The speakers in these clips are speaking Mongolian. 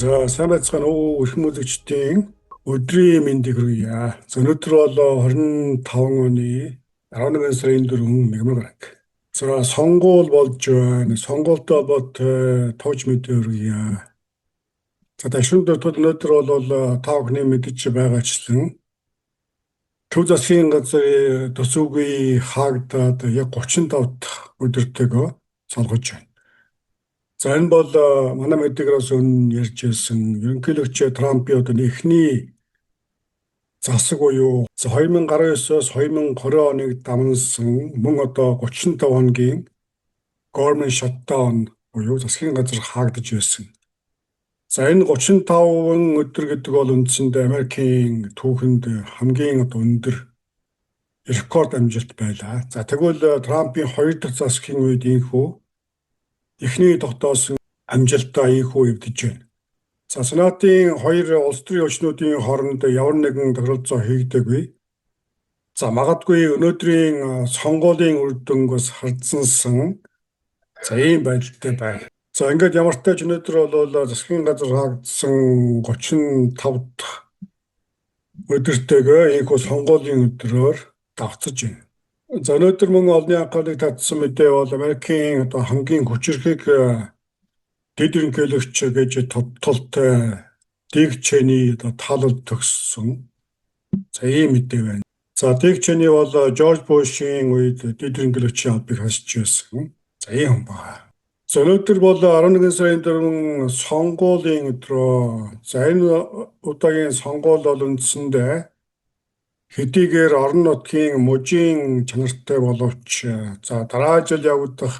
За, сайн байцгаана уу, эрхэм үзэгчдийн өдрийн мэндийг хүргье. За, өнөөдөр бол 25 оны 11 сарын 4, мягмар гараг. За, сонгуул болж байна. Сонгуультай холбоотой товч мэдээ хүргье. За, ташрын дуртад өнөөдөр бол та бүхний мэдэж байгаачлан Төв засгийн газрын төсөвгүй хаагдаад яг 35 дахь өдөртөөгөө солгож байна. За, энэ бол манай мэдээлээс өмнө ярьж байсан ерөнхийлөгч Трампын одоо эхний засаг буюу 2019-оос 2020 оныг дамнасан мөн одоо 35 хоногийн government shutdown буюу засгийн газар хаагдаж байсан. За, энэ 35 өдөр гэдэг бол үндсэндээ Америкийн түүхэнд хамгийн одоо өндөр рекорд амжилт байлаа. За, тэгвэл Трампын хоёр дахь засгийн үед ийнхүү эхний тогтоосон амжилтаа ийнхүү эвдэж байна. За, Сенатын хоёр улс төрийн хүчнүүдийн хооронд ямар нэгэн тохиролцоо хийгдээгүй. За, магадгүй өнөөдрийн сонгуулийн үр дүнг бас хардсансан. За, ийм байдалтай байна. За, ингээд ямар ч тач өнөөдөр бол засгийн газар хаагдсан 35 дахь өдөртөөгөө ийнхүү сонгуулийн өдрөөр давхцаж байна. За, өнөөдөр мөн олонний анхаарлыг татсан мэдээ бол Америкийн одоо хамгийн хүчирхэг дэд ерөнхийлөгч гэж тодтолтой Дик Чени одоо таалал төгссөн. За, ийм мэдээ байна. За, Дик Чени бол Жорж Бушийн үед дэд ерөнхийлөгчийн албыг хасч байсан. За, ийм хүн байна. За, өнөөдөр бол 11 сарын 4 сонгуулийн өдрөө. За, энэ удаагийн сонгуул бол үндсэндээ хэдийгээр орон нутгийн мужийн чанартай боловч, за, дараа жил явагдах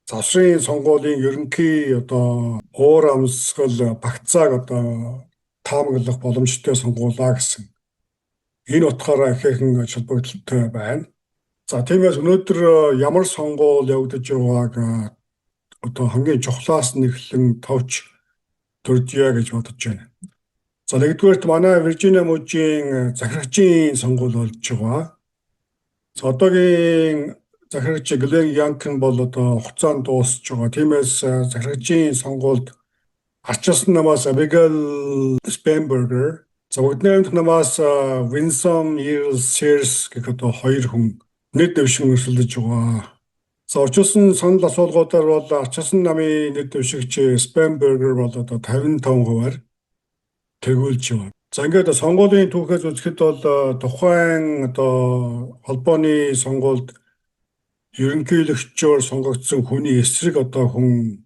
засварын сонгуулийн ерөнхий одоо уур амьсгал багцааг одоо таамаглах боломжтой сонгуулаа гэсэн энэ утгаараа ихээхэн ач холбогдолтой байна. За, тиймээс өнөөдөр ямар сонгуул явагдаж байгааг одоо хамгийн чухлаас нь эхлэн товч дурдъя гэж бодож байна. За, нэгдүгээрт манай Виржиниа мужийн захирагчийн сонгуул болж байгаа. За, одоогийн захирагч Глен Янкин бол одоо хугацаанд дуусч байгаа. Тиймээс захирагчийн сонгуульд Арчилсан намаас Abigail Spanberger, за, Бүгд найрамдах намаас Winsome Earle-Sears гэх одоо хоёр хүн нэр дэвшин өрсөлдөж байгаа. За, орчуулсан санал асуулгуудаар бол Арчилсан намын нэр дэвшигч Spanberger бол одоо 55%-аар тэргүүлж байгаа. За, ингээд сонгуулийн түүхээс үзэхэд бол тухайн одоо холбооны сонгуульд ерөнхийлөгчөөр сонгогдсон хүний эсрэг одоо хүн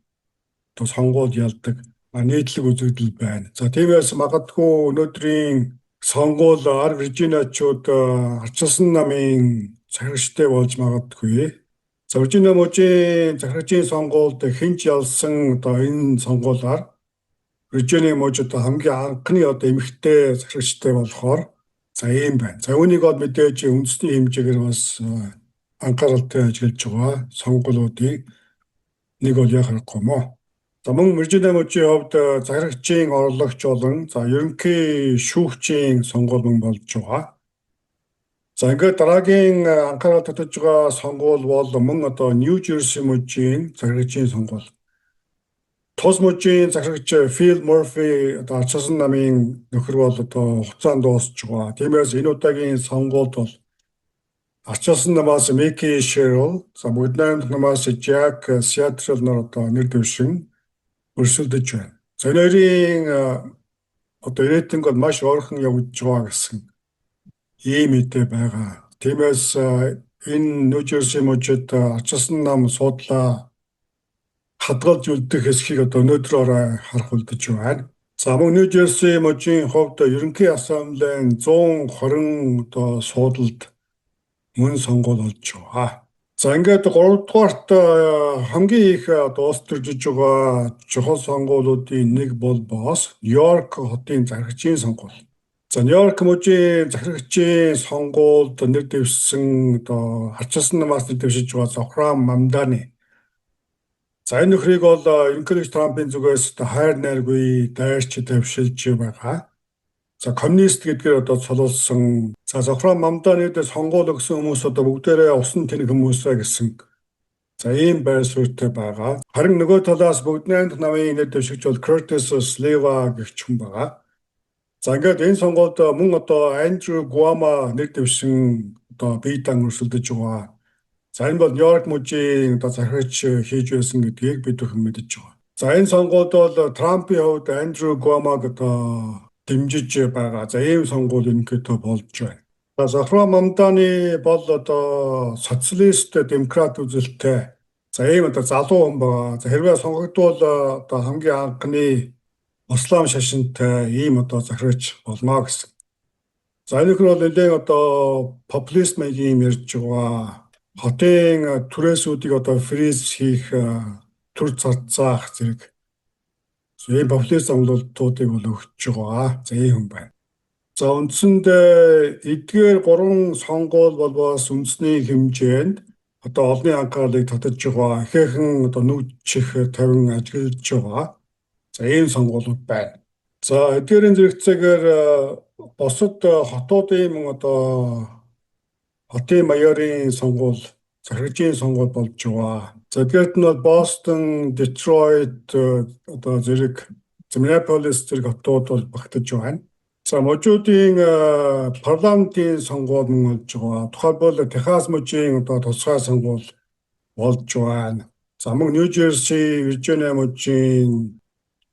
одоо сонгуульд ялдаг нийтлэг үзэгдэл байна. За, тиймээс магадгүй өнөөдрийн сонгуул Виржиниачууд Арчилсан намын захирагчтай болж магадгүй. За, Виржиниа мужийн захирагчийн сонгуульд хэн ч ялсан одоо энэ сонгуулиар Виржиниа муж одоо хамгийн анхны одоо эмэгтэй захирагчтай болохоор, за, ийм байна. За, үүнийг бол мэдээж үндэсний хэмжээгээр бас анхааралтай ажиллаж байгаа сонгуулиудын нэг бол яах аргагүй юм уу. За, мөн Виржиниа мужийн хувьд захирагчийн орлогч болон, за, ерөнхий шүүгчийн сонгуул мөн болж байгаа. За, ингээд дараагийн анхаарал татаж байгаа сонгуул бол мөн одоо Нью Жерси мужийн захирагчийн сонгуул. Тус мужийн захирагч Фил Морфи, одоо Арчилсан намын нөхөр бол одоо хугацаанд дуусч байгаа. Тиймээс энэ удаагийн сонгуульд бол Арчилсан намаас Мики Шерл, за, Бүгд найрамдах намаас Жак Сиатрел нар одоо нэр дэвшин өрсөлдөж байна. За, энэ хоёрын одоо рейтинг бол маш ойрхон явагдаж байгаа гэсэн ийм мэдээ байгаа. Тиймээс энэ Нью Жерси мужид Арчилсан нам суудлаа хадгалж үлдэх хэсгийг одоо өнөөдрөөр харах үлдэж байна. За, мөн Нью Жерси мужийн хувьд ерөнхий ассамблеийн 120 одоо суудалд мөн сонгуул болж байгаа. За, ингээд 3 дугаарт хамгийн их одоо улс төржиж байгаа чухал сонгуулиудын нэг бол бос Нью-Йорк хотын захирагчийн сонгуул. За, Нью-Йорк мужийн захирагчийн сонгуульд нэр дэвшсэн одоо Арчилсан намаас нэр дэвшиж байгаа Зохран Мамдани. За, энэ нөхрийг бол ерөнхийлөгч Трампын зүгээс одоо хайр найргүй дайрч давшилж байгаа. За, коммунист гэдгээр одоо цололсон. За, Зохран Мамданид сонгуул өгсөн хүмүүс одоо бүгдээрээ усан тэнэг хүмүүсээ гэсэн За, ийм байр суурьтай байгаа. Харин нөгөө талаас Бүгд найрамдах намын нэр дэвшигч бол Curtis Sliwa гэх хүн байгаа. За, ингээд энэ сонгуульд мөн одоо Andrew Cuomo нэр дэвшин одоо бие даан өрсөлдөж байгаа. За, энэ бол Нью-Йорк мужийн одоо захирагч хийж байсан гэдгийг бид бүхэн мэдэж байгаа. За, энэ сонгуульд бол Трампын хувьд Andrew Cuomo-г одоо дэмжиж байгаа. За, ийм сонгуул ерөнхийдөө болж байна. За, Зохран Мамдани бол одоо социалист демократ үзэлтэй. За, ийм одоо залуу хүн байгаа. За, хэрвээ сонгогдвол одоо хамгийн анхны муслим шашинтай ийм одоо захирагч болно гэсэн. За, энэ нөхөр бол нэлээд одоо популист маягийн юм ярьж байгаа. Хотын түрээсүүдийг одоо freeze хийх, төр зарцаах зэрэг ийм популист зомлолтуудыг бол өгч байгаа. За, ийм хүн байна. За, үндсэндээ эдгээр гурван сонгуул болбоос үндэсний хэмжээнд одоо олонний анхаарлыг татаж байгаа. Ихээхэн одоо нүд чих тавин ажиглаж байгаа. За, ийм сонгуулиуд байна. За, эдгээрийн зэрэгцээгээр бусад хотуудын мөн одоо хотын mayor-ын сонгуул, захирагчийн сонгуул болж байгаа. За, эдгээрт нь бол Бостон, Детройт одоо зэрэг, Миннеаполис зэрэг хотууд бол багтаж байна. За, мужуудын парламентын сонгуул мөн болж байгаа. Тухайлбал Техас мужийн одоо тусгай сонгуул болж байна. За, мөн Нью Жерси, Виржиниа мужийн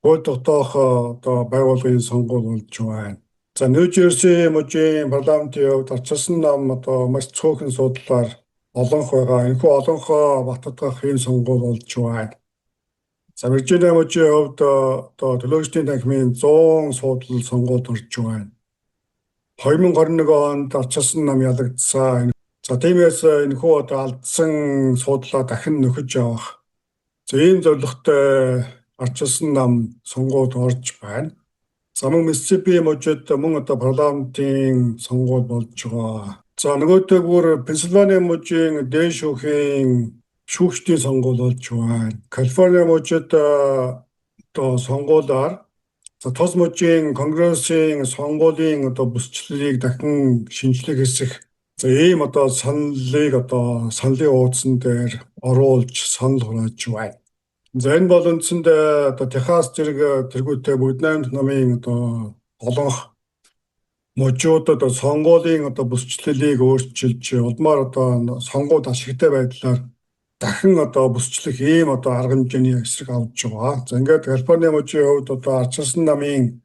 хууль тогтоох одоо байгууллагын сонгуул болж байна. За, Нью Жерси мужийн парламентын хувьд ардчилсан нам одоо маш цөөхөн суудлаар олонх байгаа. Энэхүү олонхоо баттгах ийм сонгуул болж байна. За, Виржиниа мужийн хувьд одоо төлөөлөгчдийн танхимын 100 суудал сонгуульд орж байна. 2021 онд ардчилсан нам ялагдсан. За, тиймээс энэхүү одоо алдсан суудлаа дахин нөхөж авах. За, ийм зорилготой ардчилсан нам сонгуульд орж байна. За, мөн Миссисипи мужид мөн одоо парламентын сонгуул болж байгаа. За, нөгөөтэйгүр Пенсильвани мужийн дээд шүүхийн шүүгчдийн сонгуул болж байна. Калифорни мужид одоо сонгуулиар, за, тус мужийн конгрессийн сонгуулийн одоо бүсчлэлийг дахин шинжлэх хэсэх, за, ийм одоо саналыг одоо саналын хуудсан дээр оруулж санал хурааж байна. За, энэ бол үндсэндээ одоо Техас зэрэг тэргүүтээ Бүгд найрамдах намын одоо олонх мужуудад сонгуулийн одоо бүсчлэлийг өөрчилж, улмаар одоо сонгуульд ашигтай байдлаар дахин одоо бүсчлэх ийм одоо арга хэмжээний эсрэг авч байгаа. За, ингээд Калифорни мужийн хувьд одоо ардчилсан намын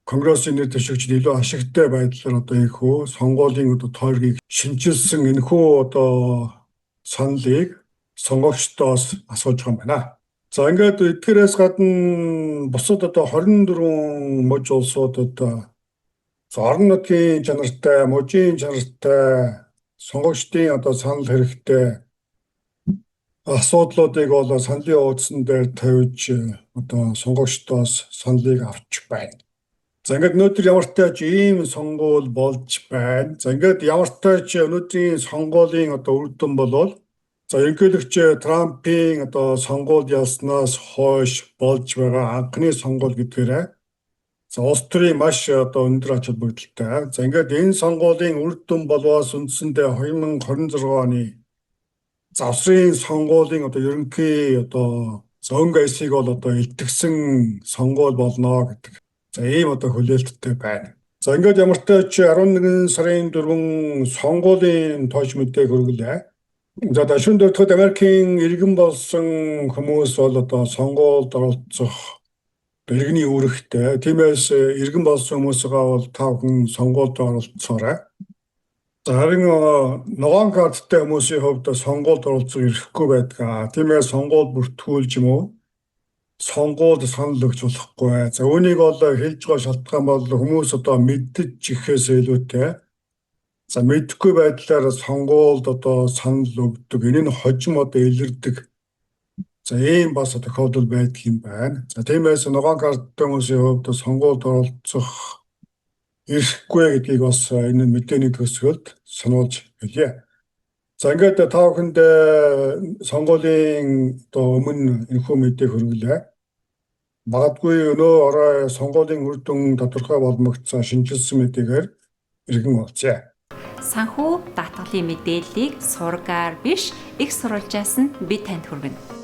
конгрессийн нэр дэвшигчид илүү ашигтай байдлаар одоо энэхүү сонгуулийн одоо тойргийг шинэчилсэн энэхүү одоо саналыг сонгогчдоос асууж байгаа юм байна. За, ингээд эдгээрээс гадна бусад одоо 24 муж улсуудад, за, орон нутгийн чанартай, мужийн чанартай сонгогчдын одоо санал хэрэгтэй асуудлуудыг бол саналын хуудсан дээр тавьж одоо сонгогчдоос саналыг авч байна. За, ингээд өнөөдөр ямартай ч ийм сонгуул болж байна. За, ингээд ямартай ч өнөөдрийн сонгуулийн одоо үр дүн болвол, за, ерөнхийлөгч Трампын одоо сонгуульд ялснаас хойш болж байгаа анхны сонгуул гэдгээрээ, за, улс төрийн маш одоо өндөр ач холбогдолтой. За, ингээд энэ сонгуулийн үр дүн болвоос үндсэндээ 2026 оны завсрын сонгуулийн одоо ерөнхий одоо өнгө аясыг бол одоо илтгэсэн сонгуул болно гэдэг. За, ийм одоо хүлээлттэй байна. За, ингээд ямартай ч 11 сарын 4 сонгуулийн тооч мэдээг хүргэлээ. За, дашин дөрөвдүгээр Америкийн иргэн болсон хүмүүс бол одоо сонгуульд оролцох иргэний үүрэгтэй. Тиймээс иргэн болсон хүмүүсээ бол та бүхэн сонгуульд оролцоорой. За, харин ногоон карттай хүмүүсийн хувьд сонгуульд оролцох эрхгүй байдаг. Тиймээс сонгуульд бүртгүүлж юм уу, сонгуульд санал өгч болохгүй. За, үүнийг бол хэлж байгаа шалтгаан бол хүмүүс одоо мэдэж ихээс илүүтэй, за, мэдэхгүй байдлаар сонгуульд одоо санал өгдөг. Энэ нь хожим одоо илэрдэг. За, ийм бас тохиолдол байдаг юм байна. За, тиймээс ногоон карттай хүмүүсийн хувьд сонгуульд оролцох эрхгүй гэдгийг бас энэ мэдээний төгсгөлд сануулж хэлье. За, ингээд та бүхэнд сонгуулийн одоо өмнө энэхүү мэдээг хүргэлээ. Магадгүй өнөө орой сонгуулийн үр дүн тодорхой болмогдсон шинэчилсэн мэдээгээр эргэн уулзъя. Санхүү даатгалын мэдээллийг сургаар биш, их сурвалжаас нь би танд хүргэнэ.